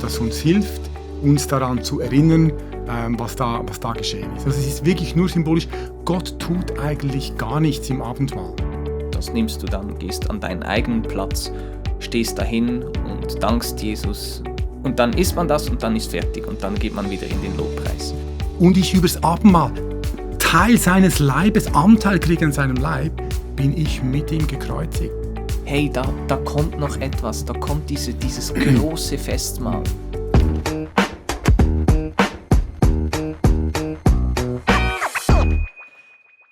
das uns hilft, uns daran zu erinnern, was da geschehen ist. Also es ist wirklich nur symbolisch. Gott tut eigentlich gar nichts im Abendmahl. Das nimmst du dann, gehst an deinen eigenen Platz, stehst dahin und dankst Jesus. Und dann isst man das und dann ist fertig und dann geht man wieder in den Lobpreis. Und ich übers Abendmahl, Teil seines Leibes, Anteil kriege an seinem Leib, bin ich mit ihm gekreuzigt. Hey, da kommt noch etwas, da kommt dieses große Festmahl.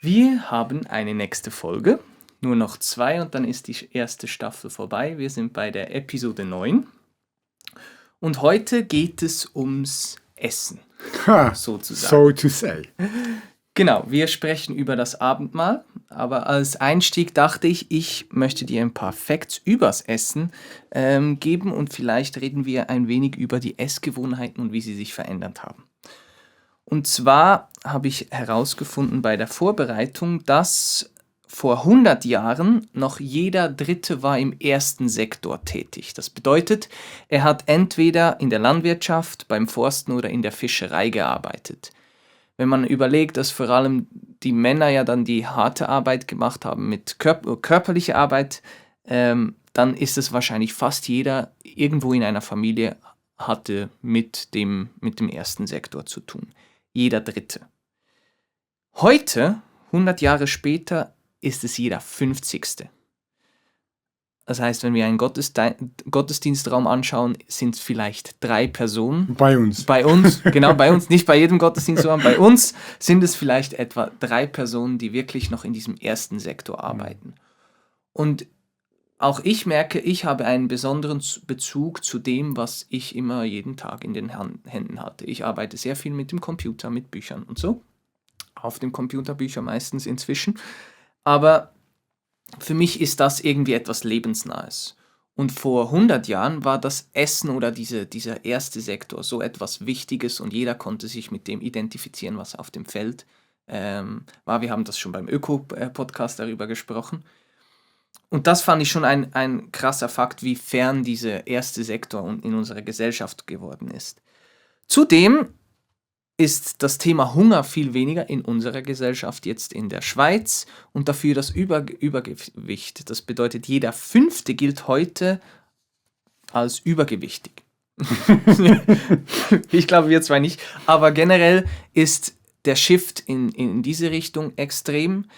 Wir haben eine nächste Folge, nur noch 2 und dann ist die erste Staffel vorbei. Wir sind bei der Episode 9 und heute geht es ums Essen, sozusagen. So to say. Genau, wir sprechen über das Abendmahl, aber als Einstieg dachte ich möchte dir ein paar Facts übers Essen geben und vielleicht reden wir ein wenig über die Essgewohnheiten und wie sie sich verändert haben. Und zwar habe ich herausgefunden bei der Vorbereitung, dass vor 100 Jahren noch jeder Dritte war im ersten Sektor tätig. Das bedeutet, er hat entweder in der Landwirtschaft, beim Forsten oder in der Fischerei gearbeitet. Wenn man überlegt, dass vor allem die Männer ja dann die harte Arbeit gemacht haben mit körperlicher Arbeit, dann ist es wahrscheinlich fast jeder irgendwo in einer Familie hatte mit dem ersten Sektor zu tun. Jeder Dritte. Heute, 100 Jahre später, ist es jeder 50. Das heißt, wenn wir einen Gottesdienstraum anschauen, sind es vielleicht 3 Personen. Bei uns. Bei uns, genau, bei uns, nicht bei jedem Gottesdienstraum. Bei uns sind es vielleicht etwa 3 Personen, die wirklich noch in diesem ersten Sektor arbeiten. Und auch ich merke, ich habe einen besonderen Bezug zu dem, was ich immer jeden Tag in den Händen hatte. Ich arbeite sehr viel mit dem Computer, mit Büchern und so. Auf dem Computer Bücher meistens inzwischen. Aber für mich ist das irgendwie etwas Lebensnahes. Und vor 100 Jahren war das Essen oder dieser erste Sektor so etwas Wichtiges und jeder konnte sich mit dem identifizieren, was auf dem Feld war. Wir haben das schon beim Öko-Podcast darüber gesprochen. Und das fand ich schon ein krasser Fakt, wie fern dieser erste Sektor in unserer Gesellschaft geworden ist. Zudem ist das Thema Hunger viel weniger in unserer Gesellschaft jetzt in der Schweiz und dafür das Übergewicht. Das bedeutet, jeder 5. gilt heute als übergewichtig. Ich glaube, wir zwei nicht. Aber generell ist der Shift in diese Richtung extrem.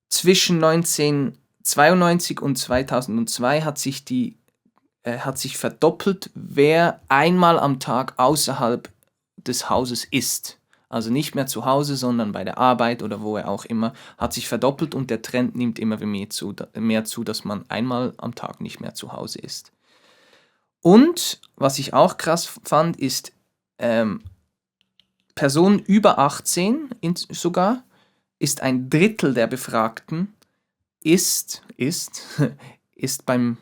Zwischen 1992 und 2002 hat sich verdoppelt, wer einmal am Tag außerhalb des Hauses isst. Also nicht mehr zu Hause, sondern bei der Arbeit oder wo er auch immer, hat sich verdoppelt und der Trend nimmt immer mehr zu, dass man einmal am Tag nicht mehr zu Hause isst. Und was ich auch krass fand, ist Personen über 18 sogar, ist ein Drittel der Befragten ist beim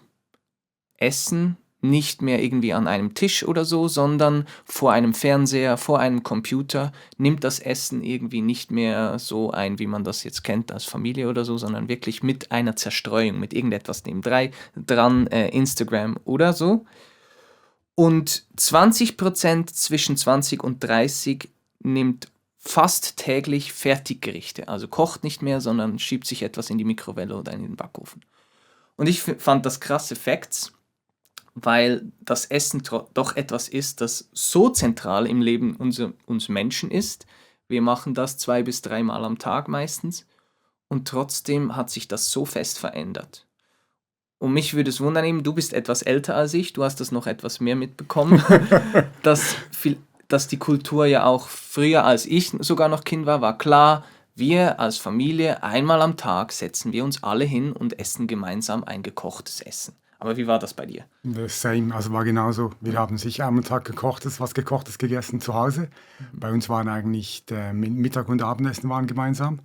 Essen nicht mehr irgendwie an einem Tisch oder so, sondern vor einem Fernseher, vor einem Computer, nimmt das Essen irgendwie nicht mehr so ein, wie man das jetzt kennt als Familie oder so, sondern wirklich mit einer Zerstreuung, mit irgendetwas nebendran, Instagram oder so. Und 20% zwischen 20 und 30 nimmt fast täglich Fertiggerichte, also kocht nicht mehr, sondern schiebt sich etwas in die Mikrowelle oder in den Backofen. Und ich fand das krasse Facts, weil das Essen doch etwas ist, das so zentral im Leben uns Menschen ist. Wir machen das 2 bis 3 Mal am Tag meistens und trotzdem hat sich das so fest verändert. Und mich würde es wundern, eben, du bist etwas älter als ich, du hast das noch etwas mehr mitbekommen, dass die Kultur ja auch früher, als ich sogar noch Kind war klar, wir als Familie einmal am Tag setzen wir uns alle hin und essen gemeinsam ein gekochtes Essen. Aber wie war das bei dir? Same, also war genauso. Wir haben sicher am Tag was Gekochtes gegessen zu Hause. Bei uns waren eigentlich Mittag- und Abendessen waren gemeinsam.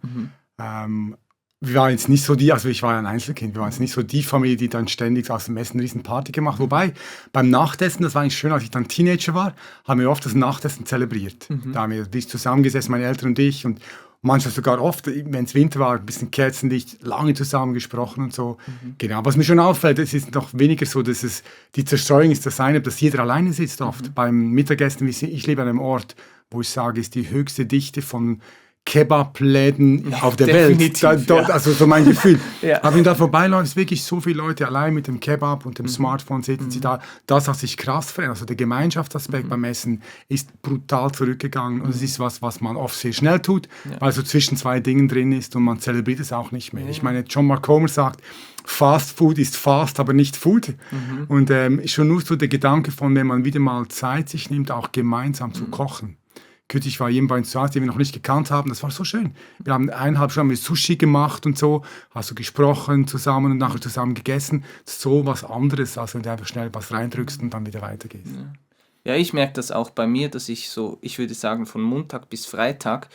Wir waren jetzt nicht so ich war ein Einzelkind, wir waren jetzt nicht so die Familie, die dann ständig aus dem Essen eine riesen Party gemacht. Wobei, beim Nachtessen, das war eigentlich schön, als ich dann Teenager war, haben wir oft das Nachtessen zelebriert. Da haben wir bis zusammengesessen, meine Eltern und ich, und manchmal sogar oft, wenn es Winter war, ein bisschen Kerzenlicht, lange zusammen gesprochen und so. Genau, was mir schon auffällt, es ist noch weniger so, dass die Zerstreuung ist das eine, dass jeder alleine sitzt oft. Beim Mittagessen, ich lebe an einem Ort, wo ich sage, ist die höchste Dichte von Kebabläden auf der Welt. Also so mein Gefühl. Ja. Aber wenn da vorbeiläuft, wirklich so viele Leute allein mit dem Kebab und dem Smartphone sitzen sie da. Das hat sich krass verändert. Also der Gemeinschaftsaspekt beim Essen ist brutal zurückgegangen. Und es ist was man oft sehr schnell tut, weil so zwischen zwei Dingen drin ist und man zelebriert es auch nicht mehr. Ich meine, John Mark Comer sagt, Fast Food ist fast, aber nicht Food. Und schon nur so der Gedanke von, wenn man wieder mal Zeit sich nimmt, auch gemeinsam zu kochen. Kürzlich war jemand bei uns zu Hause, den wir noch nicht gekannt haben. Das war so schön. Wir haben 1,5 Stunden mit Sushi gemacht und so. Also gesprochen zusammen und nachher zusammen gegessen. So was anderes, als wenn du einfach schnell was reindrückst und dann wieder weitergehst. Ja, ich merke das auch bei mir, dass ich würde sagen, von Montag bis Freitag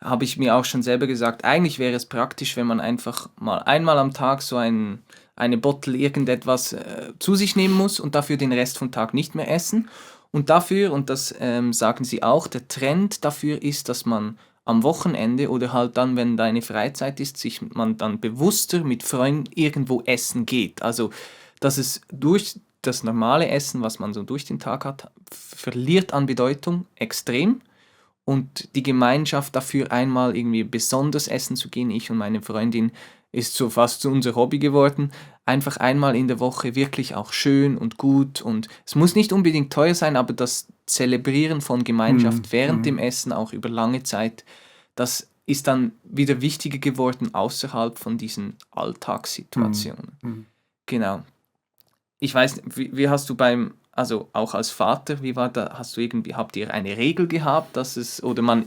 habe ich mir auch schon selber gesagt, eigentlich wäre es praktisch, wenn man einfach mal einmal am Tag so eine Bottle irgendetwas zu sich nehmen muss und dafür den Rest vom Tag nicht mehr essen. Und dafür, und das sagen sie auch, der Trend dafür ist, dass man am Wochenende oder halt dann, wenn deine Freizeit ist, man dann bewusster mit Freunden irgendwo essen geht. Also, dass es durch das normale Essen, was man so durch den Tag hat, verliert an Bedeutung extrem. Und die Gemeinschaft dafür einmal irgendwie besonders essen zu gehen, ich und meine Freundin, ist so fast zu unser Hobby geworden. Einfach einmal in der Woche wirklich auch schön und gut. Und es muss nicht unbedingt teuer sein, aber das Zelebrieren von Gemeinschaft während dem Essen, auch über lange Zeit, das ist dann wieder wichtiger geworden außerhalb von diesen Alltagssituationen. Genau. Ich weiß, wie hast du also auch als Vater, wie war da, habt ihr eine Regel gehabt, dass oder man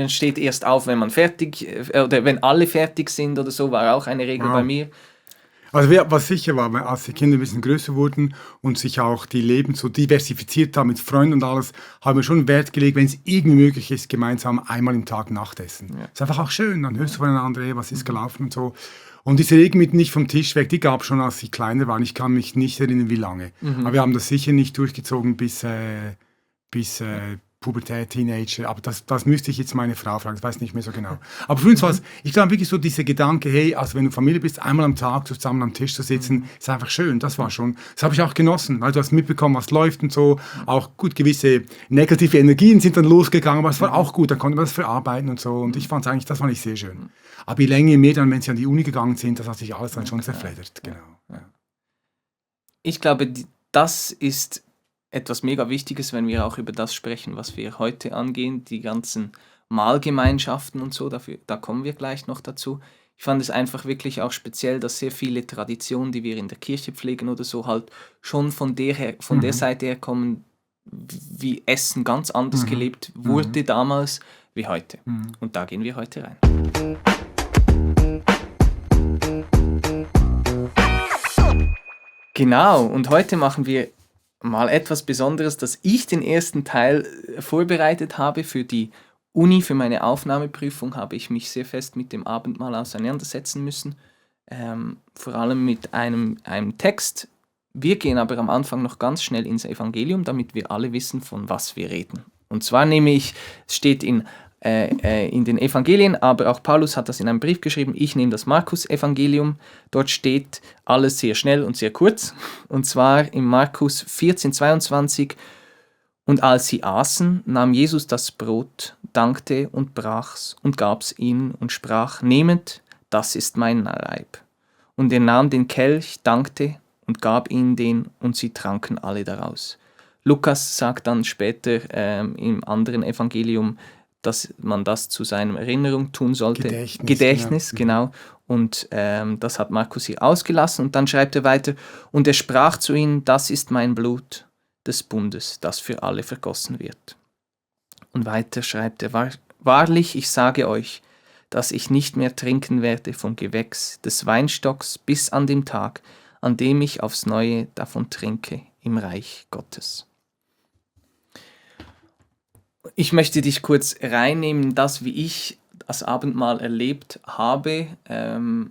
steht erst auf, wenn man fertig, oder wenn alle fertig sind oder so, war auch eine Regel bei mir. Also was sicher war, als die Kinder ein bisschen größer wurden und sich auch die Leben so diversifiziert haben mit Freunden und alles, haben wir schon Wert gelegt, wenn es irgendwie möglich ist, gemeinsam einmal im Tag Nachtessen. Ist einfach auch schön, dann hörst du voneinander, hey, was ist gelaufen und so. Und diese Regel mit nicht vom Tisch weg, die gab es schon, als ich kleiner war. Ich kann mich nicht erinnern, wie lange. Aber wir haben das sicher nicht durchgezogen bis Pubertät, Teenager. Aber das müsste ich jetzt meine Frau fragen, das weiß ich nicht mehr so genau. Aber für uns war es, ich glaube wirklich so dieser Gedanke, hey, also wenn du Familie bist, einmal am Tag zusammen am Tisch zu sitzen, ist einfach schön. Das war schon, das habe ich auch genossen, weil du hast mitbekommen, was läuft und so. Auch gut, gewisse negative Energien sind dann losgegangen, aber es war auch gut, dann konnte man das verarbeiten und so. Und ich fand es eigentlich, das fand ich sehr schön. Aber je länger, je mehr dann, wenn sie an die Uni gegangen sind, das hat sich alles dann schon zerfleddert. Genau. Ja. Ich glaube, das ist etwas mega Wichtiges, wenn wir auch über das sprechen, was wir heute angehen, die ganzen Mahlgemeinschaften und so, da kommen wir gleich noch dazu. Ich fand es einfach wirklich auch speziell, dass sehr viele Traditionen, die wir in der Kirche pflegen oder so, halt schon von der Seite her kommen, wie Essen ganz anders gelebt wurde damals wie heute. Und da gehen wir heute rein. Genau, und heute machen wir mal etwas Besonderes, dass ich den ersten Teil vorbereitet habe für die Uni, für meine Aufnahmeprüfung habe ich mich sehr fest mit dem Abendmahl auseinandersetzen müssen, vor allem mit einem Text. Wir gehen aber am Anfang noch ganz schnell ins Evangelium, damit wir alle wissen, von was wir reden. Und zwar es steht in den Evangelien, aber auch Paulus hat das in einem Brief geschrieben, ich nehme das Markus-Evangelium, dort steht alles sehr schnell und sehr kurz, und zwar in Markus 14,22, und als sie aßen, nahm Jesus das Brot, dankte und brach's und gab's ihnen und sprach, nehmet, das ist mein Leib. Und er nahm den Kelch, dankte und gab ihnen den, und sie tranken alle daraus. Lukas sagt dann später im anderen Evangelium, dass man das zu seiner Erinnerung tun sollte. Gedächtnis, genau. Und das hat Markus hier ausgelassen. Und dann schreibt er weiter, und er sprach zu ihnen, das ist mein Blut des Bundes, das für alle vergossen wird. Und weiter schreibt er, wahrlich, ich sage euch, dass ich nicht mehr trinken werde vom Gewächs des Weinstocks bis an den Tag, an dem ich aufs Neue davon trinke im Reich Gottes. Ich möchte dich kurz reinnehmen, das, wie ich das Abendmahl erlebt habe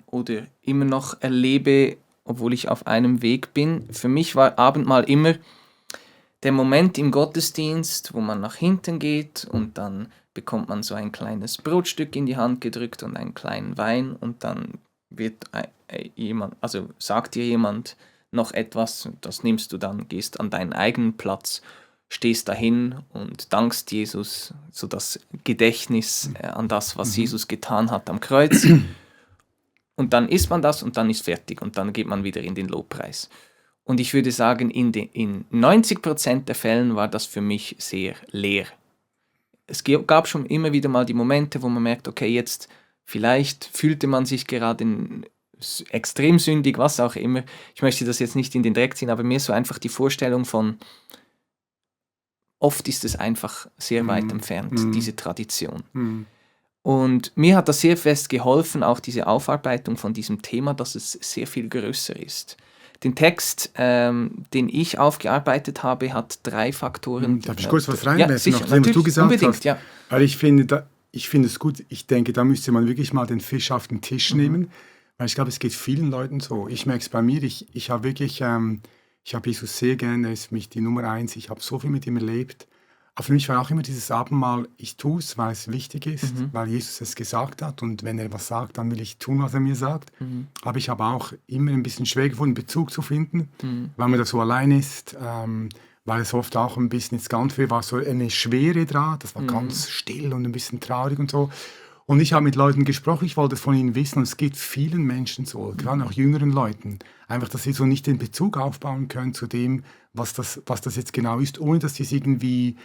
oder immer noch erlebe, obwohl ich auf einem Weg bin. Für mich war Abendmahl immer der Moment im Gottesdienst, wo man nach hinten geht und dann bekommt man so ein kleines Brotstück in die Hand gedrückt und einen kleinen Wein und dann wird sagt dir jemand noch etwas, das nimmst du dann, gehst an deinen eigenen Platz, stehst dahin und dankst Jesus, so das Gedächtnis an das, was Jesus getan hat am Kreuz. Und dann isst man das und dann ist fertig und dann geht man wieder in den Lobpreis. Und ich würde sagen, in 90% der Fällen war das für mich sehr leer. Es gab schon immer wieder mal die Momente, wo man merkt, okay, jetzt vielleicht fühlte man sich gerade extrem sündig, was auch immer. Ich möchte das jetzt nicht in den Dreck ziehen, aber mir so einfach die Vorstellung von, oft ist es einfach sehr weit entfernt, diese Tradition. Und mir hat das sehr fest geholfen, auch diese Aufarbeitung von diesem Thema, dass es sehr viel größer ist. Den Text, den ich aufgearbeitet habe, hat 3 Faktoren. Darf ich kurz was reinwerfen? Ja, noch dem, was du gesagt unbedingt, hast? Ja. Weil ich finde es gut, ich denke, da müsste man wirklich mal den Fisch auf den Tisch nehmen, weil ich glaube, es geht vielen Leuten so. Ich merke es bei mir, ich habe wirklich, ich habe Jesus sehr gerne, er ist für mich die Nummer 1, ich habe so viel mit ihm erlebt. Aber für mich war auch immer dieses Abendmahl, ich tue es, weil es wichtig ist, weil Jesus es gesagt hat und wenn er was sagt, dann will ich tun, was er mir sagt. Aber ich habe auch immer ein bisschen schwer gefunden, Bezug zu finden, weil man da so allein ist, weil es oft auch ein bisschen, jetzt ganz viel war so eine Schwere dran, das war ganz still und ein bisschen traurig und so. Und ich habe mit Leuten gesprochen, ich wollte es von ihnen wissen und es geht vielen Menschen so, gerade auch jüngeren Leuten, einfach, dass sie so nicht den Bezug aufbauen können zu dem, was das jetzt genau ist, ohne dass sie es irgendwie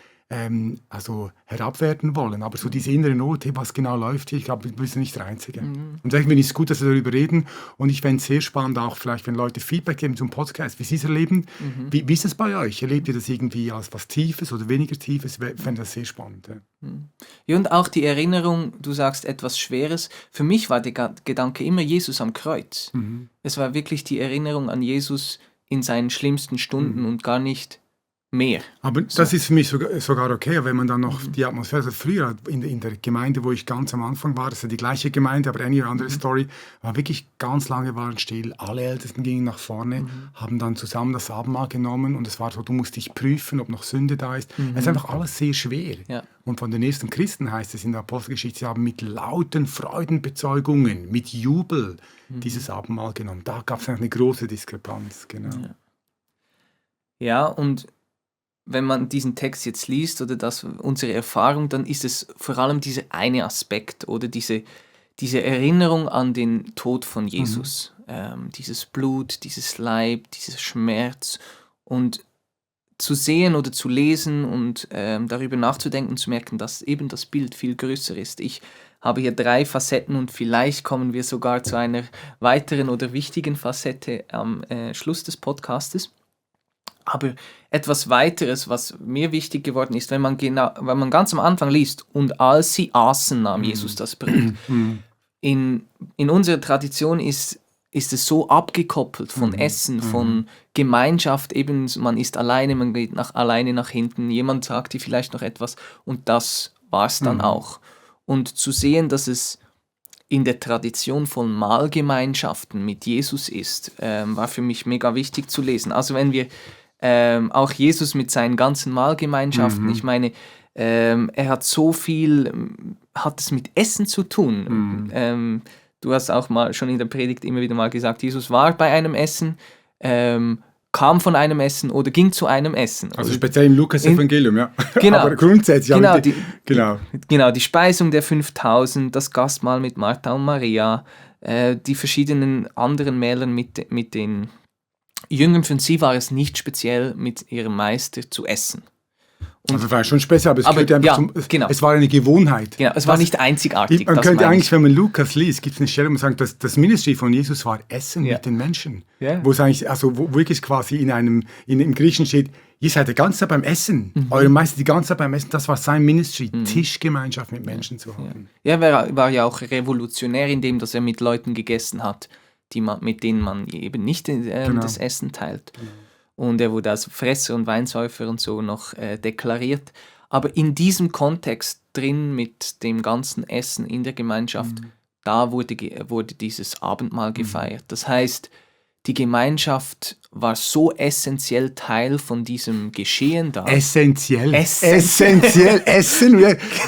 herabwerten wollen. Aber so diese innere Not, was genau läuft hier, ich glaube, wir sind nicht der Einzige. Und deswegen finde ich es gut, dass wir darüber reden. Und ich fände es sehr spannend, auch vielleicht, wenn Leute Feedback geben zum Podcast, wie sie es erleben. Wie ist es bei euch? Erlebt ihr das irgendwie als was Tiefes oder weniger Tiefes? Ich fände das sehr spannend. Ja. Ja, und auch die Erinnerung, du sagst etwas Schweres. Für mich war der Gedanke immer Jesus am Kreuz. Es war wirklich die Erinnerung an Jesus in seinen schlimmsten Stunden und gar nicht mehr. Aber das ist für mich sogar okay, wenn man dann noch die Atmosphäre, also früher in der Gemeinde, wo ich ganz am Anfang war, das ist ja die gleiche Gemeinde, aber eine andere Story, war wirklich ganz lange waren still, alle Ältesten gingen nach vorne, haben dann zusammen das Abendmahl genommen und es war so, du musst dich prüfen, ob noch Sünde da ist. Es ist einfach alles sehr schwer. Ja. Und von den ersten Christen heißt es in der Apostelgeschichte, sie haben mit lauten Freudenbezeugungen, mit Jubel dieses Abendmahl genommen. Da gab es eine große Diskrepanz. Genau. Ja, und wenn man diesen Text jetzt liest oder unsere Erfahrung, dann ist es vor allem dieser eine Aspekt oder diese Erinnerung an den Tod von Jesus. Dieses Blut, dieses Leib, dieser Schmerz und zu sehen oder zu lesen und darüber nachzudenken und zu merken, dass eben das Bild viel größer ist. Ich habe hier 3 Facetten und vielleicht kommen wir sogar zu einer weiteren oder wichtigen Facette am Schluss des Podcastes. Aber etwas weiteres, was mir wichtig geworden ist, wenn man ganz am Anfang liest, und als sie aßen, nahm Jesus das Brot. In unserer Tradition ist es so abgekoppelt von Essen, von Gemeinschaft, eben man ist alleine, man geht alleine nach hinten, jemand sagt dir vielleicht noch etwas und das war es dann auch. Und zu sehen, dass es in der Tradition von Mahlgemeinschaften mit Jesus ist, war für mich mega wichtig zu lesen. Also wenn wir auch Jesus mit seinen ganzen Mahlgemeinschaften, ich meine, er hat so viel, hat es mit Essen zu tun. Du hast auch mal schon in der Predigt immer wieder mal gesagt, Jesus war bei einem Essen, kam von einem Essen oder ging zu einem Essen. Also speziell im Lukas-Evangelium, ja. Genau. Aber grundsätzlich. Genau, die Speisung der 5000, das Gastmahl mit Martha und Maria, die verschiedenen anderen Mähler mit den Jüngern. Für sie war es nicht speziell, mit ihrem Meister zu essen. Und also war schon speziell, aber es war eine Gewohnheit. Genau, es war nicht einzigartig. Man könnte eigentlich, wenn man Lukas liest, gibt es eine Stelle, wo man sagt, dass das Ministry von Jesus war Essen mit den Menschen. Wo es eigentlich, also wo wirklich quasi im Griechen steht, ihr seid die ganze Zeit beim Essen, eure Meister die ganze Zeit beim Essen, das war sein Ministry, Tischgemeinschaft mit Menschen zu haben. Ja, er war ja auch revolutionär in dem, dass er mit Leuten gegessen hat, mit denen man eben nicht das Essen teilt. Und er wurde als Fresser und Weinsäufer und so noch deklariert. Aber in diesem Kontext drin mit dem ganzen Essen in der Gemeinschaft, da wurde dieses Abendmahl gefeiert. Das heißt, die Gemeinschaft war so essentiell Teil von diesem Geschehen da. Essentiell. Essen.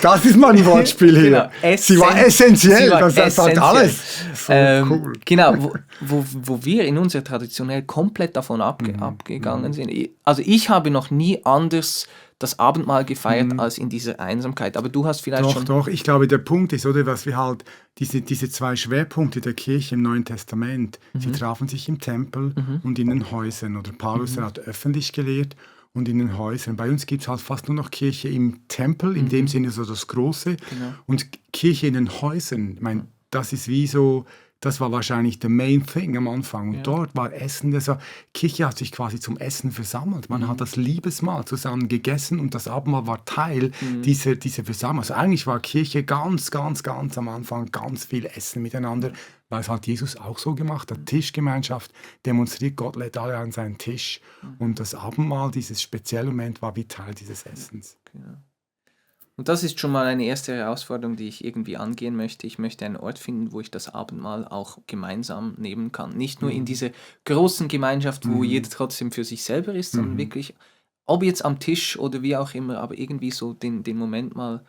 Das ist mal ein Wortspiel hier. Genau, sie war essentiell. Das sagt alles. So cool. Genau, wo wir in unserer traditionell komplett davon abgegangen sind. Also ich habe noch nie anders das Abendmahl gefeiert als in dieser Einsamkeit. Aber du hast vielleicht schon... Doch, ich glaube, der Punkt ist, oder, was wir halt, diese zwei Schwerpunkte der Kirche im Neuen Testament, sie trafen sich im Tempel und in den Häusern. Oder Paulus hat öffentlich gelehrt und in den Häusern. Bei uns gibt es halt fast nur noch Kirche im Tempel, in dem Sinne so das Große. Genau. Und Kirche in den Häusern, ich meine, das ist wie so... Das war wahrscheinlich the main thing am Anfang. Und dort war Essen, also Kirche hat sich quasi zum Essen versammelt. Man hat das Liebesmahl zusammen gegessen und das Abendmahl war Teil dieser Versammlung. Also eigentlich war Kirche ganz am Anfang ganz viel Essen miteinander, weil es halt Jesus auch so gemacht hat. Tischgemeinschaft demonstriert, Gott lädt alle an seinen Tisch. Und das Abendmahl, dieses spezielle Moment, war wie Teil dieses Essens. Genau. Und das ist schon mal eine erste Herausforderung, die ich irgendwie angehen möchte. Ich möchte einen Ort finden, wo ich das Abendmahl auch gemeinsam nehmen kann. Nicht nur in dieser großen Gemeinschaft, wo jeder trotzdem für sich selber ist, sondern wirklich, ob jetzt am Tisch oder wie auch immer, aber irgendwie so den Moment mal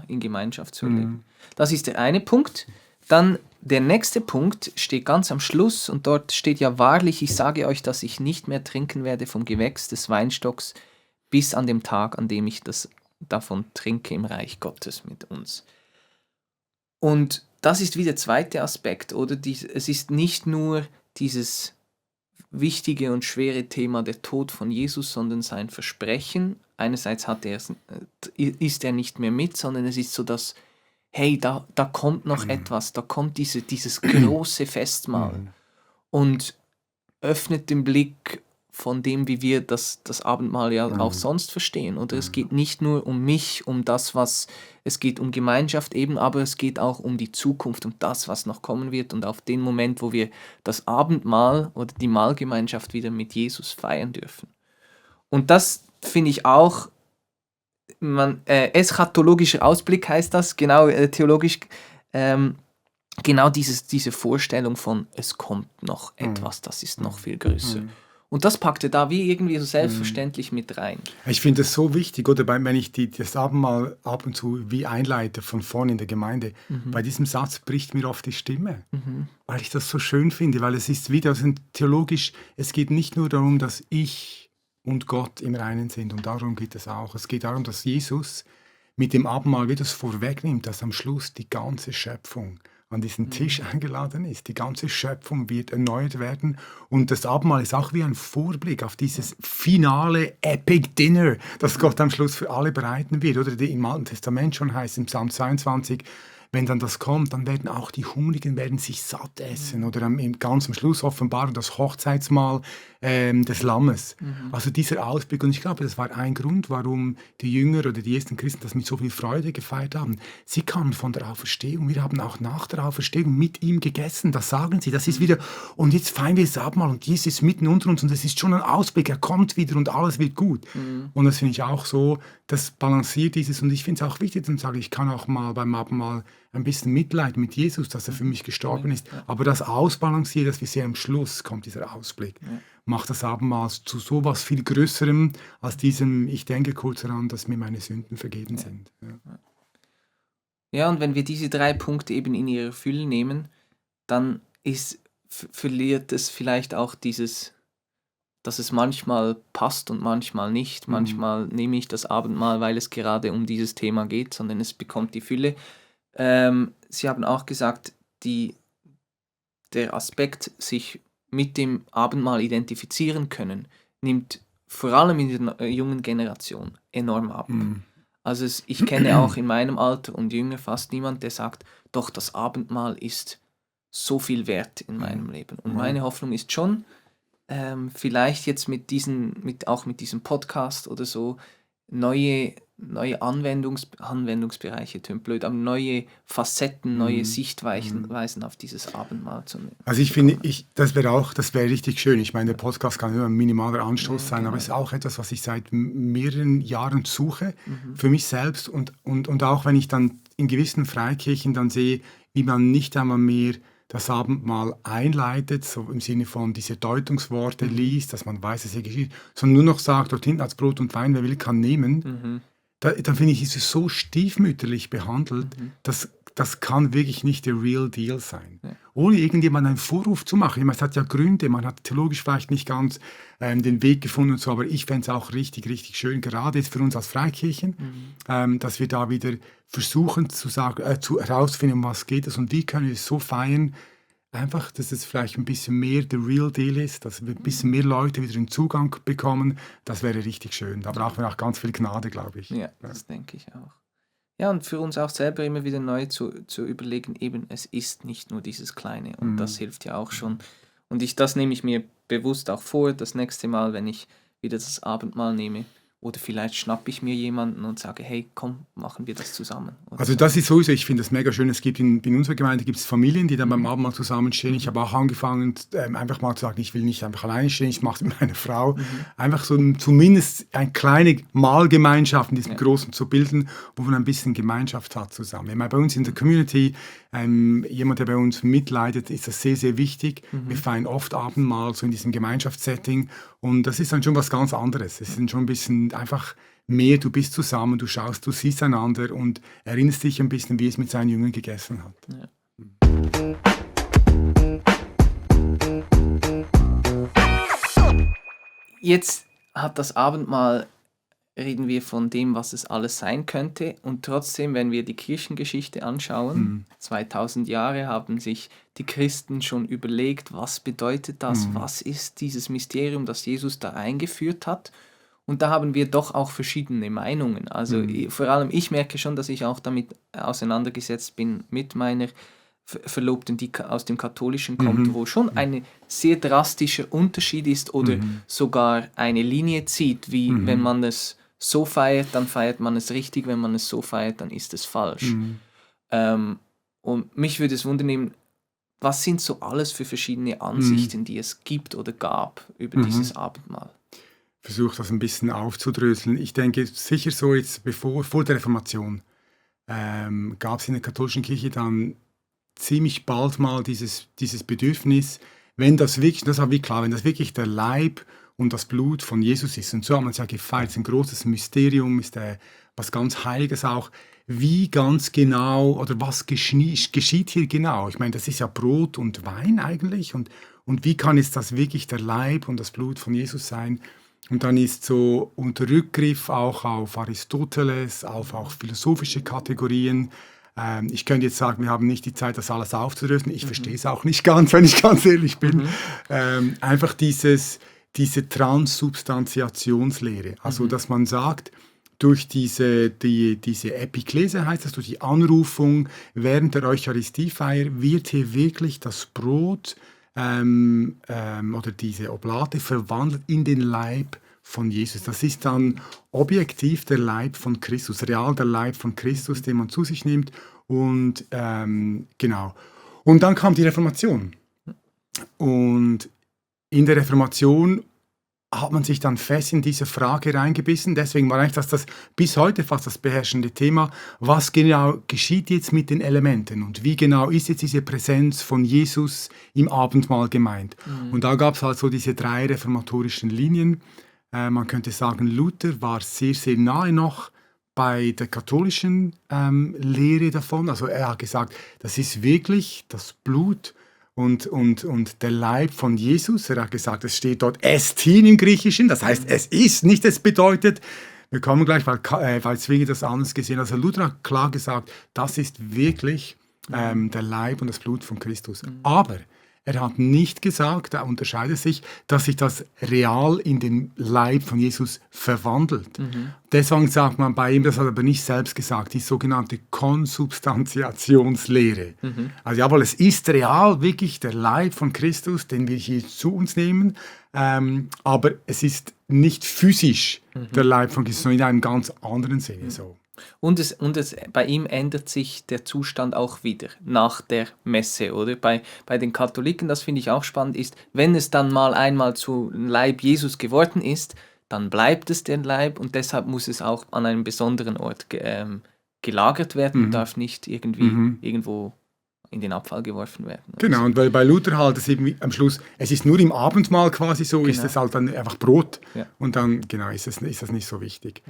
in Gemeinschaft zu erleben. Das ist der eine Punkt. Dann der nächste Punkt steht ganz am Schluss und dort steht ja wahrlich, ich sage euch, dass ich nicht mehr trinken werde vom Gewächs des Weinstocks bis an dem Tag, an dem ich davon trinke im Reich Gottes mit uns. Und das ist wie der zweite Aspekt, oder? Es ist nicht nur dieses wichtige und schwere Thema der Tod von Jesus, sondern sein Versprechen. Einerseits ist er nicht mehr mit, sondern es ist so, dass, hey, da kommt noch etwas, da kommt dieses große Festmahl und öffnet den Blick von dem, wie wir das Abendmahl ja auch sonst verstehen. Oder es geht nicht nur um mich, es geht um Gemeinschaft eben, aber es geht auch um die Zukunft, um das, was noch kommen wird und auf den Moment, wo wir das Abendmahl oder die Mahlgemeinschaft wieder mit Jesus feiern dürfen. Und das finde ich auch, eschatologischer Ausblick heißt das, genau, theologisch, genau diese Vorstellung von, es kommt noch etwas, das ist noch viel größer. Und das packte da wie irgendwie so selbstverständlich mit rein. Ich finde es so wichtig, oder wenn ich das Abendmahl ab und zu wie einleite von vorne in der Gemeinde, bei diesem Satz bricht mir oft die Stimme, weil ich das so schön finde, weil es ist wieder theologisch, es geht nicht nur darum, dass ich und Gott im Reinen sind und darum geht es auch. Es geht darum, dass Jesus mit dem Abendmahl wieder das vorwegnimmt, dass am Schluss die ganze Schöpfung an diesen Tisch eingeladen ist. Die ganze Schöpfung wird erneuert werden und das Abendmahl ist auch wie ein Vorblick auf dieses finale Epic Dinner, das Gott am Schluss für alle bereiten wird. Oder im Alten Testament schon heißt im Psalm 22, wenn dann das kommt, dann werden auch die Hungrigen sich satt essen. Oder ganz am Schluss Offenbarung das Hochzeitsmahl des Lammes. Also dieser Ausblick. Und ich glaube, das war ein Grund, warum die Jünger oder die ersten Christen das mit so viel Freude gefeiert haben. Sie kamen von der Auferstehung. Wir haben auch nach der Auferstehung mit ihm gegessen. Das sagen sie. Das ist wieder, und jetzt feiern wir das Abendmahl und Jesus ist mitten unter uns. Und das ist schon ein Ausblick. Er kommt wieder und alles wird gut. Und das finde ich auch so, das balanciert dieses. Und ich finde es auch wichtig, dann sage ich, kann auch mal beim Abendmahl ein bisschen Mitleid mit Jesus, dass er für mich gestorben ist. Aber das ausbalanciert, dass wir sehen, am Schluss kommt dieser Ausblick. Macht das Abendmahl zu sowas viel Größerem als diesem, ich denke kurz daran, dass mir meine Sünden vergeben sind. Ja, und wenn wir diese 3 Punkte eben in ihre Fülle nehmen, dann verliert es vielleicht auch dieses, dass es manchmal passt und manchmal nicht. Manchmal nehme ich das Abendmahl, weil es gerade um dieses Thema geht, sondern es bekommt die Fülle. Sie haben auch gesagt, der Aspekt, sich mit dem Abendmahl identifizieren können, nimmt vor allem in der jungen Generation enorm ab. Also ich kenne auch in meinem Alter und jünger fast niemand, der sagt, doch das Abendmahl ist so viel wert in meinem Leben. Und meine Hoffnung ist schon, vielleicht jetzt mit diesem Podcast oder so, neue Anwendungsbereiche, tönt blöd, aber neue Facetten, neue Sichtweisen auf dieses Abendmahl zu nehmen. Also ich finde, das wäre richtig schön. Ich meine, der Podcast kann nur ein minimaler Anstoß sein, aber es ist auch etwas, was ich seit mehreren Jahren suche, für mich selbst und auch wenn ich dann in gewissen Freikirchen dann sehe, wie man nicht einmal mehr das Abendmahl einleitet, so im Sinne von diese Deutungsworte liest, dass man weiß, dass er geschieht, sondern nur noch sagt, dort hinten als Brot und Wein, wer will, kann nehmen, dann finde ich, ist es so stiefmütterlich behandelt, das kann wirklich nicht der real deal sein. Ja. Ohne irgendjemand einen Vorwurf zu machen. Ich meine, es hat ja Gründe, man hat theologisch vielleicht nicht ganz den Weg gefunden und so, aber ich fände es auch richtig, richtig schön, gerade jetzt für uns als Freikirchen, dass wir da wieder versuchen zu sagen, herauszufinden, um was geht es und wie können wir es so feiern, einfach, dass es vielleicht ein bisschen mehr der real deal ist, dass wir ein bisschen mehr Leute wieder einen Zugang bekommen, das wäre richtig schön. Da brauchen wir auch ganz viel Gnade, glaube ich. Ja, das denke ich auch. Ja, und für uns auch selber immer wieder neu zu überlegen, eben, es ist nicht nur dieses Kleine und das hilft ja auch schon. Und das nehme ich mir bewusst auch vor, das nächste Mal, wenn ich wieder das Abendmahl nehme. Oder vielleicht schnappe ich mir jemanden und sage, hey, komm, machen wir das zusammen. Also das ist sowieso, ich finde das mega schön. Es gibt in unserer Gemeinde gibt es Familien, die dann beim Abendmahl zusammenstehen. Ich habe auch angefangen, einfach mal zu sagen, ich will nicht einfach alleine stehen, ich mache es mit meiner Frau. Einfach so zumindest eine kleine Mahlgemeinschaft in diesem Großen zu bilden, wo man ein bisschen Gemeinschaft hat zusammen. Ich meine, bei uns in der Community, jemand, der bei uns mitleidet, ist das sehr, sehr wichtig. Wir feiern oft Abendmahl so in diesem Gemeinschaftssetting und das ist dann schon was ganz anderes. Es ist dann schon ein bisschen einfach mehr, du bist zusammen, du schaust, du siehst einander und erinnerst dich ein bisschen, wie es mit seinen Jüngern gegessen hat. Ja. Jetzt hat das Abendmahl, reden wir von dem, was es alles sein könnte und trotzdem, wenn wir die Kirchengeschichte anschauen, 2000 Jahre haben sich die Christen schon überlegt, was bedeutet das, was ist dieses Mysterium, das Jesus da eingeführt hat. Und da haben wir doch auch verschiedene Meinungen. Also vor allem ich merke schon, dass ich auch damit auseinandergesetzt bin mit meiner Verlobten, die aus dem Katholischen kommt, wo schon ein sehr drastischer Unterschied ist oder sogar eine Linie zieht, wie wenn man es so feiert, dann feiert man es richtig, wenn man es so feiert, dann ist es falsch. Und mich würde es wundern, was sind so alles für verschiedene Ansichten, die es gibt oder gab über dieses Abendmahl? Versuche das ein bisschen aufzudröseln. Ich denke sicher so jetzt vor der Reformation gab es in der katholischen Kirche dann ziemlich bald mal dieses Bedürfnis, wenn das wirklich, das war wie klar, wenn das wirklich der Leib und das Blut von Jesus ist, und so haben wir es ja gefeiert, es ist ein großes Mysterium, ist was ganz Heiliges auch, wie ganz genau oder was geschieht hier genau? Ich meine, das ist ja Brot und Wein eigentlich und wie kann jetzt das wirklich der Leib und das Blut von Jesus sein? Und dann ist so unter Rückgriff auch auf Aristoteles, auf auch philosophische Kategorien. Ich könnte jetzt sagen, wir haben nicht die Zeit, das alles aufzulösen. Ich verstehe es auch nicht ganz, wenn ich ganz ehrlich bin. Einfach diese Transsubstantiationslehre. Also, dass man sagt, durch diese Epiklese heißt das, durch die Anrufung während der Eucharistiefeier wird hier wirklich das Brot oder diese Oblate verwandelt in den Leib von Jesus. Das ist dann objektiv der Leib von Christus, real der Leib von Christus, den man zu sich nimmt. Und genau. Und dann kam die Reformation. Und in der Reformation hat man sich dann fest in diese Frage reingebissen. Deswegen war eigentlich das bis heute fast das beherrschende Thema. Was genau geschieht jetzt mit den Elementen und wie genau ist jetzt diese Präsenz von Jesus im Abendmahl gemeint? Und da gab es halt so diese 3 reformatorischen Linien. Man könnte sagen, Luther war sehr, sehr nahe noch bei der katholischen Lehre davon. Also er hat gesagt, das ist wirklich das Blut und der Leib von Jesus. Er hat gesagt, es steht dort Estin im Griechischen, das heißt, es ist, nicht es bedeutet. Wir kommen gleich, weil Zwingli das anders gesehen hat. Also Luther hat klar gesagt, das ist wirklich der Leib und das Blut von Christus. Aber er hat nicht gesagt, er unterscheidet sich, dass sich das real in den Leib von Jesus verwandelt. Deswegen sagt man bei ihm, das hat er aber nicht selbst gesagt, die sogenannte Konsubstantiationslehre. Also jawohl, es ist real wirklich der Leib von Christus, den wir hier zu uns nehmen, aber es ist nicht physisch der Leib von Christus, sondern in einem ganz anderen Sinne so. Und bei ihm ändert sich der Zustand auch wieder nach der Messe, oder? Bei den Katholiken, das finde ich auch spannend, ist, wenn es dann mal einmal zu Leib Jesus geworden ist, dann bleibt es der Leib und deshalb muss es auch an einem besonderen Ort gelagert werden und darf nicht irgendwo in den Abfall geworfen werden. Genau, und weil bei Luther halt es eben am Schluss, es ist nur im Abendmahl quasi so, ist es halt dann einfach Brot und dann genau ist das nicht so wichtig.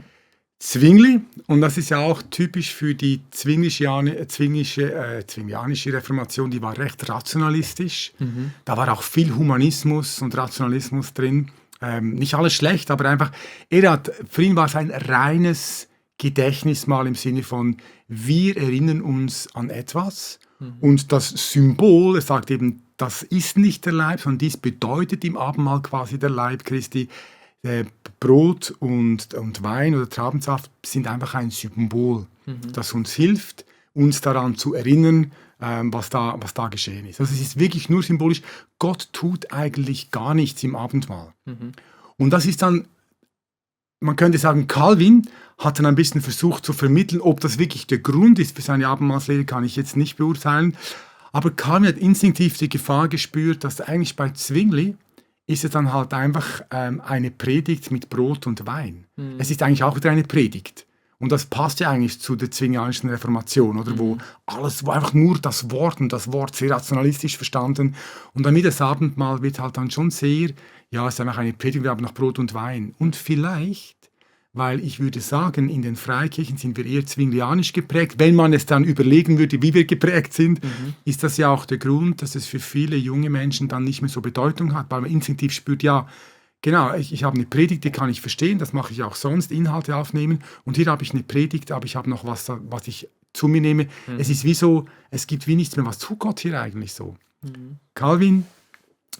Zwingli, und das ist ja auch typisch für die zwinglianische Reformation, die war recht rationalistisch. Da war auch viel Humanismus und Rationalismus drin. Nicht alles schlecht, aber einfach, für ihn war es ein reines Gedächtnismal im Sinne von, wir erinnern uns an etwas und das Symbol, er sagt eben, das ist nicht der Leib, sondern dies bedeutet im Abendmahl quasi der Leib Christi. Brot und Wein oder Traubensaft sind einfach ein Symbol, das uns hilft, uns daran zu erinnern, was da geschehen ist. Also es ist wirklich nur symbolisch. Gott tut eigentlich gar nichts im Abendmahl. Und das ist dann, man könnte sagen, Calvin hat dann ein bisschen versucht zu vermitteln, ob das wirklich der Grund ist für seine Abendmahlslehre, kann ich jetzt nicht beurteilen. Aber Calvin hat instinktiv die Gefahr gespürt, dass eigentlich bei Zwingli ist es dann halt einfach eine Predigt mit Brot und Wein. Es ist eigentlich auch wieder eine Predigt. Und das passt ja eigentlich zu der zwinglianischen Reformation, oder? Wo einfach nur das Wort und das Wort sehr rationalistisch verstanden. Und damit das Abendmahl wird halt dann schon sehr, ja, es ist einfach eine Predigt, wir haben noch Brot und Wein. Und vielleicht, weil ich würde sagen, in den Freikirchen sind wir eher zwinglianisch geprägt. Wenn man es dann überlegen würde, wie wir geprägt sind, ist das ja auch der Grund, dass es für viele junge Menschen dann nicht mehr so Bedeutung hat, weil man instinktiv spürt, ja, genau, ich habe eine Predigt, die kann ich verstehen, das mache ich auch sonst, Inhalte aufnehmen. Und hier habe ich eine Predigt, aber ich habe noch was ich zu mir nehme. Es ist wie so, es gibt wie nichts mehr. Was tut Gott hier eigentlich so? Calvin